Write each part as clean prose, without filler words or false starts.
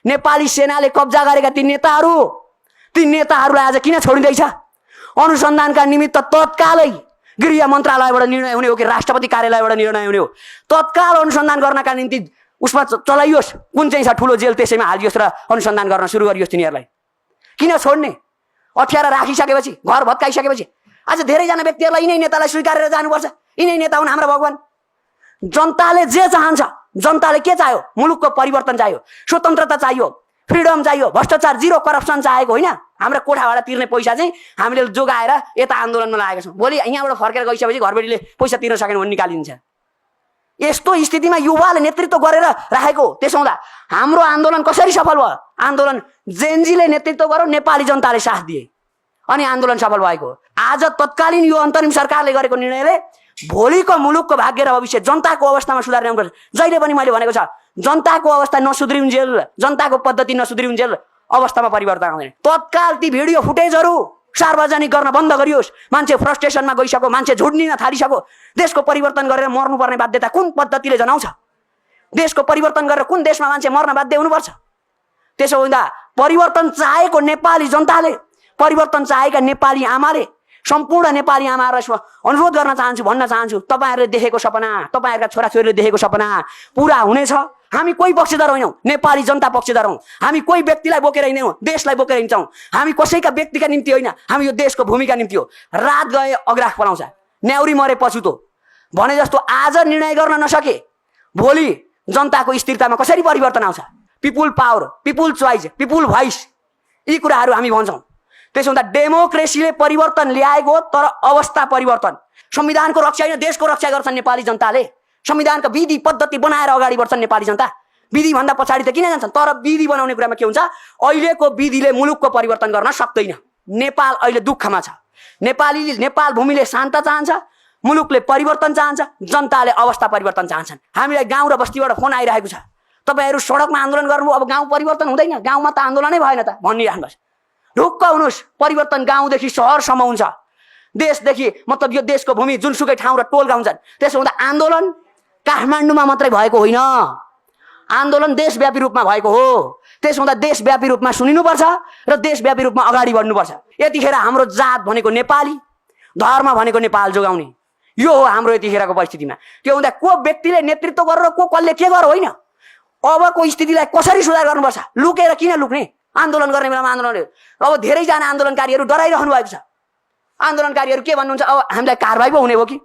नेपाली सेनाले कब्जा गरेका ती नेताहरूलाई आज किन छोडिँदैछ? अनुसन्धानका निमित्त तत्कालै गृह मन्त्रालयबाट निर्णय हुने हो कि राष्ट्रपति कार्यालयबाट निर्णय हुने हो? तत्काल अनुसन्धान गर्नका निम्ति उसमा चलाइयोस्, कुन चाहिँ छ ठुलो जेल त्यसैमा हालियोस् र अनुसन्धान गर्न सुरु गरियोस्। तिनीहरूलाई किन छोड्ने? अप्ठ्यारा राखिसकेपछि, घर भत्काइसकेपछि आज धेरैजना व्यक्तिहरूलाई यिनै नेतालाई स्वीकारेर जानुपर्छ। यिनै नेता हुन् हाम्रा भगवान। जनताले जे चाहन्छ, जनताले के चाह्यो? मुलुकको परिवर्तन चाह्यो, स्वतन्त्रता चाहियो, फ्रिडम चाहियो, भ्रष्टाचार जिरो करप्सन चाहेको होइन। हाम्रो कोठाबाट तिर्ने पैसा चाहिँ हामीले जोगाएर यता आन्दोलनमा लागेका छौँ। भोलि यहाँबाट फर्केर गइसकेपछि घरबेटीले पैसा तिर्न सकेन भने निकालिदिन्छ। यस्तो स्थितिमा युवाले नेतृत्व गरेर राखेको। त्यसो हुँदा हाम्रो आन्दोलन कसरी सफल भयो? आन्दोलन जेनजीले नेतृत्व गर्यो, नेपाली जनताले साथ दिए अनि आन्दोलन सफल भएको। आज तत्कालीन यो अन्तरिम सरकारले गरेको निर्णयले भोलिको मुलुकको भाग्य र भविष्य, जनताको अवस्थामा सुधार ल्याउनुपर्छ। जहिले पनि मैले भनेको छ, जनताको अवस्था नसुध्रिउन्जेल, जनताको पद्धति नसुध्रिउन्जेल अवस्थामा परिवर्तन आउँदैन। तत्काल ती भिडियो फुटेजहरू सार्वजनिक गर्न बन्द गरियोस्। मान्छे फ्रस्ट्रेसनमा गइसक्यो, मान्छे झुड्निन थालिसक्यो। देशको परिवर्तन गरेर मर्नुपर्ने बाध्यता कुन पद्धतिले जनाउँछ? देशको परिवर्तन गरेर कुन देशमा मान्छे मर्न बाध्य हुनुपर्छ? त्यसो हुँदा परिवर्तन चाहेको नेपाली जनताले, परिवर्तन चाहेका नेपाली आमाले, सम्पूर्ण नेपाली आमाहरूलाई अनुरोध गर्न चाहन्छु, भन्न चाहन्छु, तपाईँहरूले देखेको सपना, तपाईँहरूका छोराछोरीले देखेको सपना पुरा हुनेछ। हामी कोही पक्षधर होइनौँ, नेपाली जनता पक्षधर हौँ। हामी कोही व्यक्तिलाई बोकेर हिँड्दैनौँ, देशलाई बोकेर हिँड्छौँ। हामी कसैका व्यक्तिका निम्ति होइन, हामी यो देशको भूमिका निम्ति हो। रात गए अग्राह पलाउँछ, न्याउरी मरे पछुतो भने जस्तो आज निर्णय गर्न नसके भोलि जनताको स्थिरतामा कसरी परिवर्तन आउँछ? People power, people choice, people voice, यी कुराहरू हामी भन्छौँ। त्यसो हुँदा डेमोक्रेसीले परिवर्तन ल्याएको, तर अवस्था परिवर्तन। संविधानको रक्षा होइन, देशको रक्षा गर्छन् नेपाली जनताले। संविधानका विधि पद्धति बनाएर अगाडि बढ्छन् नेपाली जनता। विधि भन्दा पछाडि त किन जान्छन्? तर विधि बनाउने कुरामा के हुन्छ? अहिलेको विधिले मुलुकको परिवर्तन गर्न सक्दैन। नेपाल अहिले दुःखमा छ। नेपाल भूमिले शान्त चाहन्छ, मुलुकले परिवर्तन चाहन्छ, जनताले अवस्था परिवर्तन चाहन्छन्। हामीलाई गाउँ र बस्तीबाट फोन आइरहेको छ, तपाईहरू सडकमा आन्दोलन गर्नुभयो, अब गाउँ परिवर्तन हुँदैन, गाउँमा त आन्दोलनै भएन त भनिराख्नुहोस्। ढुक्क हुनुहोस्, परिवर्तन गाउँदेखि सहरसम्म हुन्छ। देशदेखि मतलब यो देशको भूमि जुनसुकै ठाउँ र टोलका हुन्छन्। त्यसो हुँदा आन्दोलन काठमाडौँमा मात्रै भएको होइन, आन्दोलन देशव्यापी रूपमा भएको हो। त्यसो हुँदा देशव्यापी रूपमा सुनिनुपर्छ र देशव्यापी रूपमा अगाडि बढ्नुपर्छ। यतिखेर हाम्रो जात भनेको नेपाली, धर्म भनेको नेपाल जोगाउने, यो हो हाम्रो यतिखेरको परिस्थितिमा। त्यो हुँदा को व्यक्तिले नेतृत्व गरेर को कसले के गर होइन। अबको स्थितिलाई कसरी सुधार गर्नुपर्छ? लुकेर किन लुक्ने? आन्दोलन गर्ने बेलामा आन्दोलन, अब धेरैजना आन्दोलनकारीहरू डराइरहनु भएको छ। आन्दोलनकारीहरू के भन्नुहुन्छ? अब हामीलाई कारबाही पो हुने हो कि?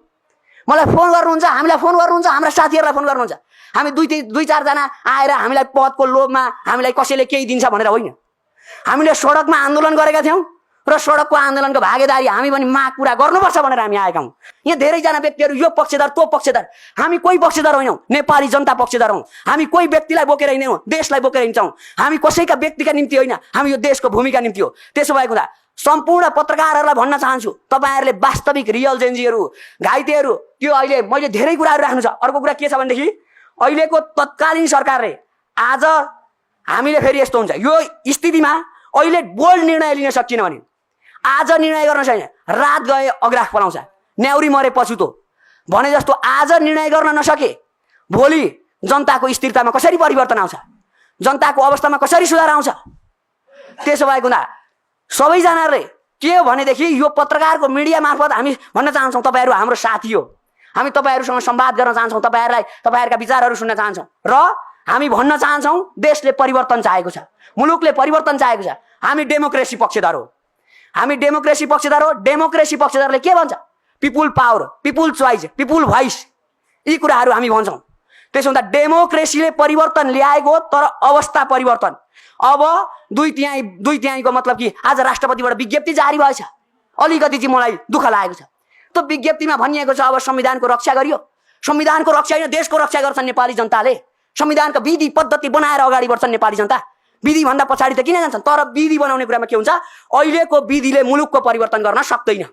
मलाई फोन गर्नुहुन्छ, हामीलाई फोन गर्नुहुन्छ, हाम्रा साथीहरूलाई फोन गर्नुहुन्छ। हामी दुई चारजना आएर हामीलाई पदको लोभमा हामीलाई कसैले केही दिन्छ भनेर होइन। हामीले सडकमा आन्दोलन गरेका थियौँ र सडकको आन्दोलनको भागीदारी हामी पनि माग पुरा गर्नुपर्छ भनेर हामी आएका हौँ। यहाँ धेरैजना व्यक्तिहरू यो पक्षधर त्यो पक्षधर, हामी कोही पक्षधर होइनौँ, नेपाली जनता पक्षधर हौँ। हामी कोही व्यक्तिलाई बोकेर हिँड्दैनौँ, देशलाई बोकेर हिँड्छौँ। हामी कसैका व्यक्तिका निम्ति होइन, हामी यो देशको भूमिका निम्ति हो। त्यसो भएको हुँदा सम्पूर्ण पत्रकारहरूलाई भन्न चाहन्छु, तपाईँहरूले वास्तविक रियल जेन्जीहरू, घाइतेहरू, त्यो अहिले मैले धेरै कुराहरू राख्नु छ। अर्को कुरा के छ भनेदेखि अहिलेको तत्कालीन सरकारले आज हामीले फेरि यस्तो हुन्छ, यो स्थितिमा अहिले बोल्ड निर्णय लिन सकिएन भने आज निर्णय गर्न छैन, रात गए अग्राह पलाउँछ, न्याउरी मरे पछुतो भने जस्तो आज निर्णय गर्न नसके भोलि जनताको स्थिरतामा कसरी परिवर्तन आउँछ? जनताको अवस्थामा कसरी सुधार आउँछ? त्यसो भएको हुँदा सबैजनाले के हो भनेदेखि यो पत्रकारको मिडिया मार्फत हामी भन्न चाहन्छौँ, तपाईँहरू हाम्रो साथी हो। हामी तपाईँहरूसँग संवाद गर्न चाहन्छौँ, तपाईँहरूका विचारहरू सुन्न चाहन्छौँ र हामी भन्न चाहन्छौँ देशले परिवर्तन चाहेको छ, मुलुकले परिवर्तन चाहेको छ। हामी डेमोक्रेसी पक्षधर हो, हामी डेमोक्रेसी पक्षधर हो। डेमोक्रेसी पक्षधरले के भन्छ? People power, people choice, people voice, यी कुराहरू हामी भन्छौँ। त्यसो हुँदा डेमोक्रेसीले परिवर्तन ल्याएको, तर अवस्था परिवर्तन। अब दुई तिहाईको मतलब कि आज राष्ट्रपतिबाट विज्ञप्ति जारी भएछ, अलिकति चाहिँ मलाई दुःख लागेको छ। त्यो विज्ञप्तिमा भनिएको छ अब संविधानको रक्षा गरियो। संविधानको रक्षा होइन, देशको रक्षा गर्छन् नेपाली जनताले। संविधानका विधि पद्धति बनाएर अगाडि बढ्छन् नेपाली जनता। विधि भन्दा पछाडि त किन जान्छन्? तर विधि बनाउने कुरामा के हुन्छ? अहिलेको विधिले मुलुकको परिवर्तन गर्न सक्दैन।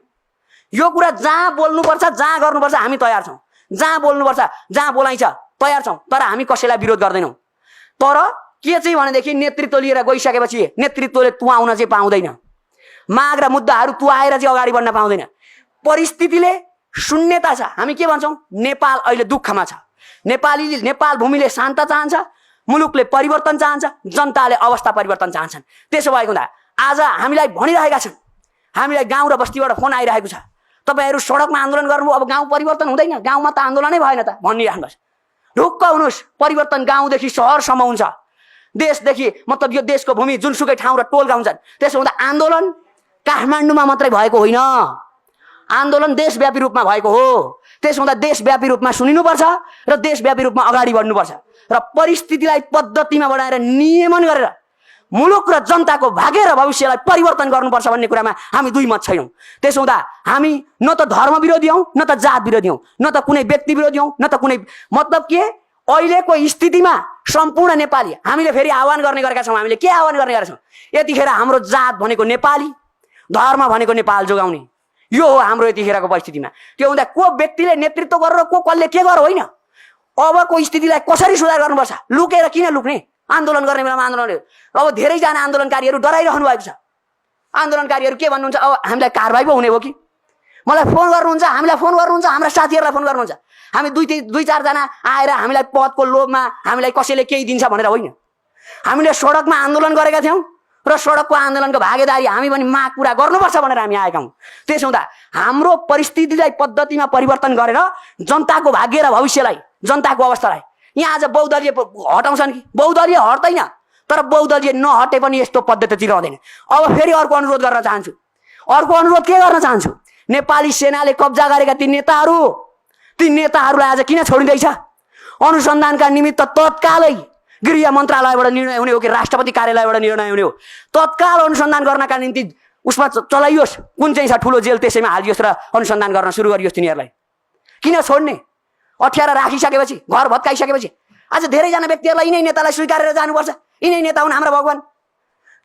यो कुरा जहाँ बोल्नुपर्छ, जहाँ गर्नुपर्छ हामी तयार छौँ। जहाँ बोल्नुपर्छ, जहाँ बोलाइन्छ तयार छौँ, तर हामी कसैलाई विरोध गर्दैनौँ। तर के चाहिँ भनेदेखि नेतृत्व लिएर गइसकेपछि नेतृत्वले तुहाउन चाहिँ पाउँदैन। माग र मुद्दाहरू तुहाएर चाहिँ अगाडि बढ्न पाउँदैन। परिस्थितिले शून्यता छ। हामी के भन्छौँ? नेपाल अहिले दुःखमा छ। नेपाल भूमिले शान्त चाहन्छ, मुलुकले परिवर्तन चाहन्छ, जनताले अवस्था परिवर्तन चाहन्छन्। त्यसो भएको हुँदा आज हामीलाई भनिरहेका छन्, हामीलाई गाउँ र बस्तीबाट फोन आइरहेको छ, तपाईहरु सडकमा आन्दोलन गर्नु, अब गाउँ परिवर्तन हुँदैन, गाउँमा त आन्दोलनै भएन त भनिराख्नु भएको छ। ढुक्क हुनुहोस्, परिवर्तन गाउँदेखि सहरसम्म हुन्छ। देशदेखि मतलब यो देशको भूमि जुनसुकै ठाउँ र टोलका हुन्छन्। त्यसो हुँदा आन्दोलन काठमाडौँमा मात्रै भएको होइन, आन्दोलन देशव्यापी रूपमा भएको हो। त्यसो हुँदा देशव्यापी रूपमा सुनिनुपर्छ र देशव्यापी रूपमा अगाडि बढ्नुपर्छ र परिस्थितिलाई पद्धतिमा बनाएर नियमन गरेर मुलुक र जनताको भाग्य र भविष्यलाई परिवर्तन गर्नुपर्छ भन्ने कुरामा हामी दुई मत छैनौँ। त्यसो हुँदा हामी न त धर्म विरोधी हौँ, न त जात विरोधी हौँ, न त कुनै व्यक्ति विरोधी हौँ, न त कुनै मतलब के अहिलेको स्थितिमा सम्पूर्ण नेपाली हामीले फेरि आह्वान गर्ने गरेका छौँ। हामीले के आह्वान गर्ने गरेका छौँ? यतिखेर हाम्रो जात भनेको नेपाली, धर्म भनेको नेपाल जोगाउने, यो हो हाम्रो यतिखेरको परिस्थितिमा। त्यो हुँदा को व्यक्तिले नेतृत्व गरेर को कसले के गर होइन, अबको स्थितिलाई कसरी सुधार गर्नुपर्छ। लुकेर किन लुक्ने? आन्दोलन गर्ने बेलामा आन्दोलन, अब धेरैजना आन्दोलनकारीहरू डराइरहनु भएको छ। आन्दोलनकारीहरू के भन्नुहुन्छ, अब हामीलाई कारबाही पो हुने हो कि? मलाई फोन गर्नुहुन्छ, हामीलाई फोन गर्नुहुन्छ, हाम्रा साथीहरूलाई फोन गर्नुहुन्छ। हामी दुई चारजना आएर हामीलाई पदको लोभमा हामीलाई कसैले केही दिन्छ भनेर होइन। हामीले सडकमा आन्दोलन गरेका थियौँ र सडकको आन्दोलनको भागीदारी हामी पनि माग पुरा गर्नुपर्छ भनेर हामी आएका हौँ। त्यसो हुँदा हाम्रो परिस्थितिलाई पद्धतिमा परिवर्तन गरेर जनताको भाग्य र भविष्यलाई, जनताको अवस्थालाई यहाँ आज बहुदलीय हटाउँछन् कि? बहुदलीय हट्दैन, तर बहुदलीय नहटे पनि यस्तो पद्धति रहँदैन। अब फेरि अर्को अनुरोध गर्न चाहन्छु। अर्को अनुरोध के गर्न चाहन्छु? नेपाली सेनाले कब्जा गरेका ती नेताहरूलाई आज किन छोडिँदैछ? अनुसन्धानका निमित्त तत्कालै गृह मन्त्रालयबाट निर्णय हुने हो कि राष्ट्रपति कार्यालयबाट निर्णय हुने हो, तत्काल अनुसन्धान गर्नका निम्ति उसमा चलाइयोस्। कुन चाहिँ छ ठुलो जेल त्यसैमा हालियोस् र अनुसन्धान गर्न सुरु गरियोस्। तिनीहरूलाई किन छोड्ने? अप्ठ्यारा राखिसकेपछि, घर भत्काइसकेपछि आज धेरैजना व्यक्तिहरूलाई यिनै नेतालाई स्वीकारेर जानुपर्छ। यिनै नेता हुन् हाम्रा भगवान।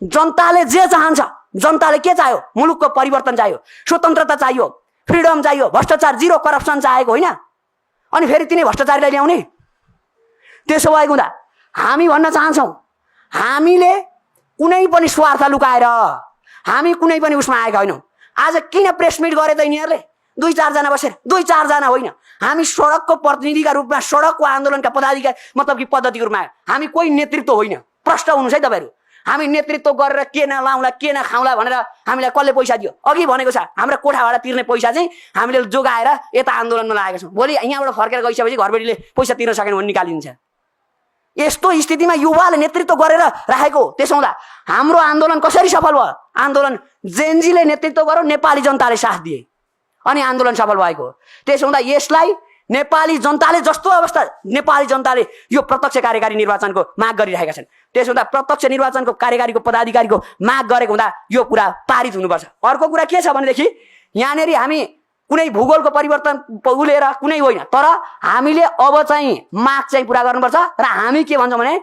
जनताले जे चाहन्छ, जनताले के चाह्यो? मुलुकको परिवर्तन चाहियो, स्वतन्त्रता चाहियो, फ्रिडम चाहियो, भ्रष्टाचार जिरो करप्सन चाहेको होइन। अनि फेरि तिनै भ्रष्टाचारीलाई ल्याउने? त्यसो भएको हुँदा हामी भन्न चाहन्छौँ, हामीले कुनै पनि स्वार्थ लुकाएर हामी कुनै पनि उसमा आएका होइनौँ। आज किन प्रेस मिट गरे त यिनीहरूले? दुई चारजना बसेर, दुई चारजना होइन, हामी सडकको प्रतिनिधिका रूपमा, सडकको आन्दोलनका पदाधिकारी मतलब कि पद्धतिको रूपमा आयो। हामी कोही नेतृत्व होइन, प्रष्ट हुनुहोस् है तपाईँहरू। हामी नेतृत्व गरेर के नलाउँला के नखाउँला भनेर हामीलाई कसले पैसा दियो? अघि भनेको छ, हाम्रो कोठा भाडा तिर्ने पैसा चाहिँ हामीले जोगाएर यता आन्दोलनमा लागेका छौँ। भोलि यहाँबाट फर्केर गइसकेपछि घरबेटीले पैसा तिर्न सकेन भने निकालिदिन्छ। यस्तो स्थितिमा युवाले नेतृत्व गरेर राखेको। त्यसो हुँदा हाम्रो आन्दोलन कसरी सफल भयो? आन्दोलन जेनजीले नेतृत्व गर्यो, नेपाली जनताले साथ दिए अनि आन्दोलन सफल भएको। त्यसो हुँदा यसलाई नेपाली जनताले जस्तो अवस्था नेपाली जनताले यो प्रत्यक्ष कार्यकारी निर्वाचनको माग गरिरहेका छन्। त्यसो हुँदा प्रत्यक्ष निर्वाचनको कार्यकारीको पदाधिकारीको माग गरेको हुँदा यो कुरा पारित हुनुपर्छ। अर्को कुरा के छ भनेदेखि यहाँनेरि हामी कुनै भूगोलको परिवर्तन उलेर कुनै होइन, तर हामीले अब चाहिँ माग चाहिँ पुरा गर्नुपर्छ। र हामी के भन्छौँ भने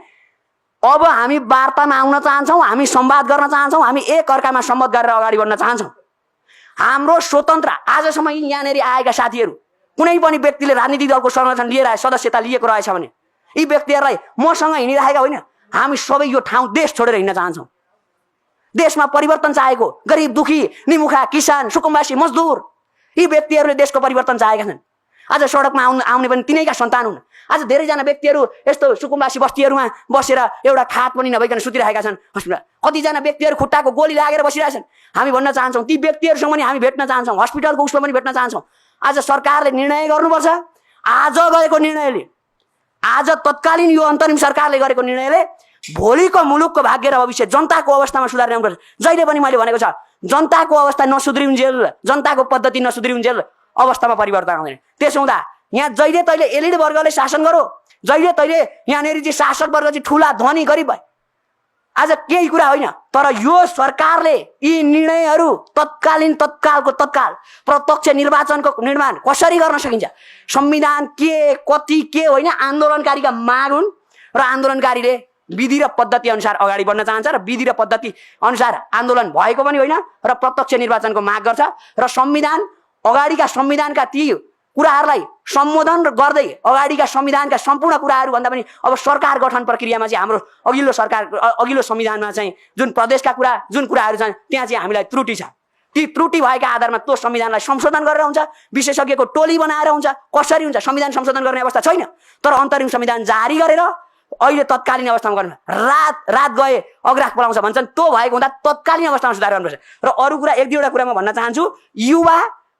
अब हामी वार्तामा आउन चाहन्छौँ, हामी संवाद गर्न चाहन्छौँ, हामी एक अर्कामा सम्मत गरेर अगाडि बढ्न चाहन्छौँ। हाम्रो स्वतन्त्र आजसम्म यहाँनेरि आएका साथीहरू कुनै पनि व्यक्तिले राजनीतिक दलको संरक्षण लिएर सदस्यता लिएको रहेछ भने यी व्यक्तिहरूलाई मसँग हिँडिरहेका होइन, हामी सबै यो ठाउँ देश छोडेर हिँड्न चाहन्छौँ। देशमा परिवर्तन चाहेको गरिब दुखी निमुखा किसान सुकुम्बासी मजदुर यी व्यक्तिहरूले देशको परिवर्तन चाहेका छन्। आज सडकमा आउने पनि तिनैका सन्तान हुन्। आज धेरैजना व्यक्तिहरू यस्तो सुकुम्बासी बस्तीहरूमा बसेर एउटा खाट पनि नभइकन सुतिरहेका छन् हस्पिटल। कतिजना व्यक्तिहरू खुट्टाको गोली लागेर बसिरहेछन्। हामी भन्न चाहन्छौँ ती व्यक्तिहरूसँग पनि हामी भेट्न चाहन्छौँ, हस्पिटलको उसमा पनि भेट्न चाहन्छौँ। आज सरकारले निर्णय गर्नुपर्छ। आज गरेको निर्णयले, आज तत्कालीन यो अन्तरिम सरकारले गरेको निर्णयले भोलिको मुलुकको भाग्य र भविष्य जनताको अवस्थामा सुधार ल्याउनुपर्छ। जहिले पनि मैले भनेको छ, जनताको अवस्था नसुध्रिउन्जेल, जनताको पद्धति नसुध्रिउन्जेल अवस्थामा परिवर्तन आउँदैन। त्यसो हुँदा यहाँ जहिले तैले एलिड वर्गले शासन गरो, जहिले तैले यहाँनेरि चाहिँ शासक वर्ग चाहिँ ठुला धनी गरिब भए आज केही कुरा होइन। तर यो सरकारले यी निर्णयहरू तत्कालको तत्काल प्रत्यक्ष निर्वाचनको निर्माण कसरी गर्न सकिन्छ, संविधान के कति के होइन, आन्दोलनकारीका माग हुन् र आन्दोलनकारीले विधि र पद्धति अनुसार अगाडि बढ्न चाहन्छ र विधि र पद्धति अनुसार आन्दोलन भएको पनि होइन र प्रत्यक्ष निर्वाचनको माग गर्छ र संविधान अगाडिका संविधानका ती कुराहरूलाई सम्बोधन गर्दै अगाडिका संविधानका सम्पूर्ण कुराहरू भन्दा पनि अब सरकार गठन प्रक्रियामा चाहिँ हाम्रो अघिल्लो संविधानमा चाहिँ जुन प्रदेशका कुरा जुन कुराहरू छन् त्यहाँ चाहिँ हामीलाई त्रुटि छ। ती त्रुटि भएका आधारमा त्यो संविधानलाई संशोधन गरेर हुन्छ, विशेषज्ञको टोली बनाएर हुन्छ, कसरी हुन्छ संविधान संशोधन गर्ने अवस्था छैन। तर अन्तरिम संविधान जारी गरेर अहिले तत्कालीन अवस्थामा गर्नु रात रात गए अग्राख पलाउँछ भन्छन् त्यो भएको हुँदा तत्कालीन अवस्थामा सुधार गर्नुपर्छ। र अरू कुरा एक दुईवटा कुरा म भन्न चाहन्छु। युवा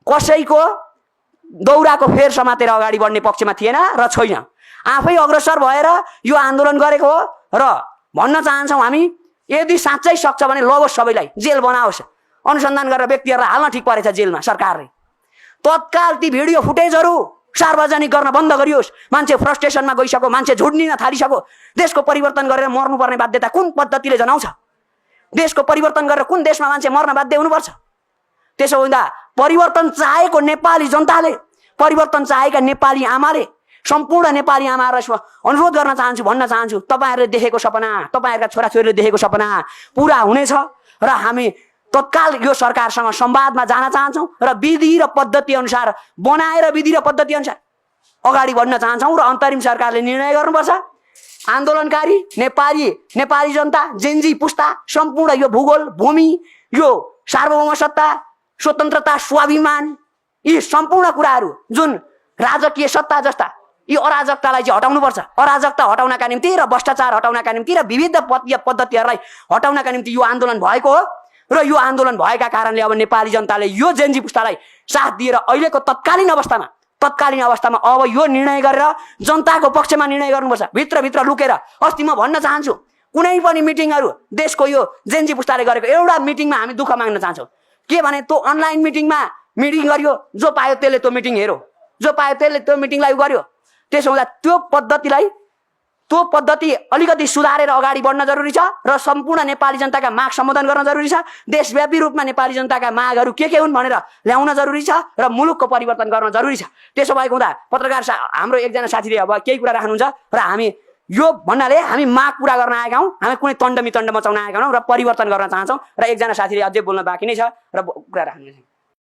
कसैको दौराको फेर समातेर अगाडि बढ्ने पक्षमा थिएन र छैन, आफै अग्रसर भएर यो आन्दोलन गरेको हो। र भन्न चाहन्छौँ हामी यदि साँच्चै सक्छ भने लगोस्, सबैलाई जेल बनाओस्, अनुसन्धान गरेर व्यक्तिहरूलाई हाल्न ठिक परेछ जेलमा सरकारले। तत्काल ती भिडियो फुटेजहरू सार्वजनिक गर्न बन्द गरियोस्। मान्छे फ्रस्ट्रेसनमा गइसक्यो, मान्छे झुड्निन थालिसक्यो। देशको परिवर्तन गरेर मर्नुपर्ने बाध्यता कुन पद्धतिले जनाउँछ? देशको परिवर्तन गरेर कुन देशमा मान्छे मर्न बाध्य हुनुपर्छ? त्यसो हुँदा परिवर्तन चाहेको नेपाली जनताले, परिवर्तन चाहेका नेपाली आमाले, सम्पूर्ण नेपाली आमाहरूलाई अनुरोध गर्न चाहन्छु, भन्न चाहन्छु, तपाईँहरूले देखेको सपना, तपाईँहरूका छोराछोरीले देखेको सपना पुरा हुनेछ। र हामी तत्काल यो सरकारसँग संवादमा जान चाहन्छौँ र विधि र पद्धति अनुसार बनाएर विधि र पद्धति अनुसार अगाडि बढ्न चाहन्छौँ। र अन्तरिम सरकारले निर्णय गर्नुपर्छ। आन्दोलनकारी नेपाली जनता, जेन्जी पुस्ता, सम्पूर्ण यो भूगोल, भूमि, यो सार्वभौम सत्ता, स्वतन्त्रता, स्वाभिमान, यी सम्पूर्ण कुराहरू जुन राजकीय सत्ता जस्ता यी अराजकतालाई चाहिँ हटाउनुपर्छ। अराजकता हटाउनका निम्ति र भ्रष्टाचार हटाउनका निम्ति र विविध पद्धतिहरूलाई हटाउनका निम्ति यो आन्दोलन भएको हो। र यो आन्दोलन भएका कारणले अब नेपाली जनताले यो जेन्जी पुस्तालाई साथ दिएर अहिलेको तत्कालीन अवस्थामा अब यो निर्णय गरेर जनताको पक्षमा निर्णय गर्नुपर्छ। भित्रभित्र लुकेर अस्ति म भन्न चाहन्छु, कुनै पनि मिटिङहरू देशको यो जेन्जी पुस्ताले गरेको एउटा मिटिङमा हामी दुःख माग्न चाहन्छौँ। के भने त्यो अनलाइन मिटिङमा मिटिङ गरियो, जो पायो त्यसले त्यो मिटिङ हेऱ्यो, जो पायो त्यसले त्यो मिटिङलाई गर्यो। त्यसो हुँदा त्यो पद्धति अलिकति सुधारेर अगाडि बढ्न जरुरी छ र सम्पूर्ण नेपाली जनताका माग सम्बोधन गर्न जरुरी छ। देशव्यापी रूपमा नेपाली जनताका मागहरू के हुन् भनेर ल्याउन जरुरी छ र मुलुकको परिवर्तन गर्न जरुरी छ। त्यसो भएको हुँदा पत्रकार हाम्रो एकजना साथीले अब केही कुरा राख्नुहुन्छ र हामी यो भन्नाले हामी माग पूरा गर्न आएका हौँ, हामी कुनै तण्ड मितण्ड मचाउन आएका हौँ र परिवर्तन गर्न चाहन्छौँ। र एकजना साथीले अझै बोल्न बाँकी नै छ र कुरा राख्नु।